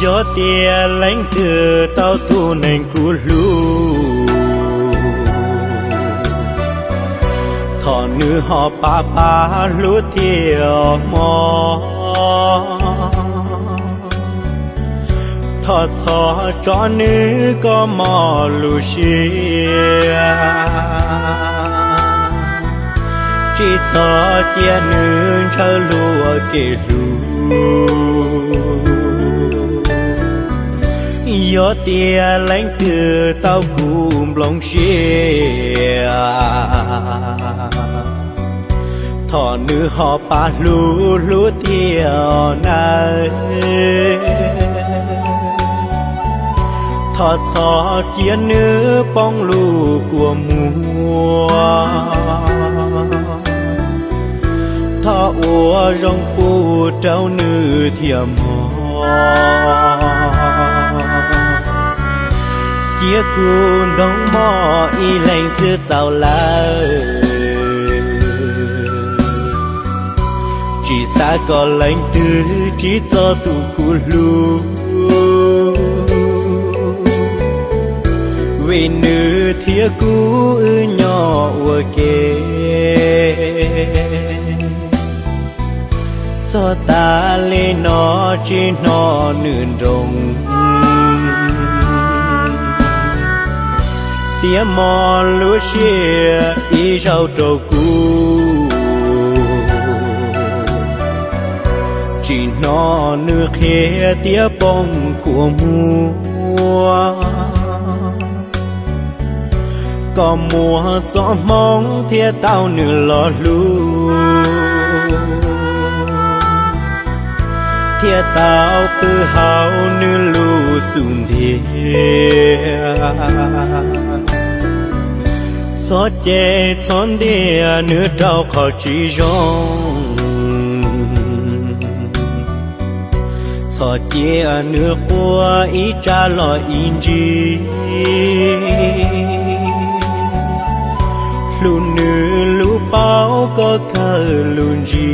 Yog tias leej twg tau tus neeg kuv hlub, thov nws ho pab pab hlub thiab mog. Thov txhob tso nws kom mob lub siab, tsis txhob cia nws ntshaw luag kev hlub. Yog tias leej twg tau kuv nplooj siab, thov nws ho pab hlub hlub thiab nawb. Thov txhob cia nws poob lub kua muag, thov ua zoo pub rau nws thiab mog. Cia kuv nrog mog ib leeg xwb txaus lawm, tsis xav kom leej twg tsim txom tus kuv hlub, vim nws thiab kuv wb nyob ua ke. Txog tas li no tsis hnov nws nroo, thiab mob lub siab ib zaug rau kuv. Tsis hnov nws qhia thiab poob kua muag, kom muaj txoj hmoov thiab tau nws los hlub, thiab tau pw hauv nws lub xub ntiag. Txhob cem txhob ntiag nws rau qhov tsis zoo, txhob cia nws quaj ib tsam los ib ntsis. Hlub nws lub paub kom kawg lub ntsis.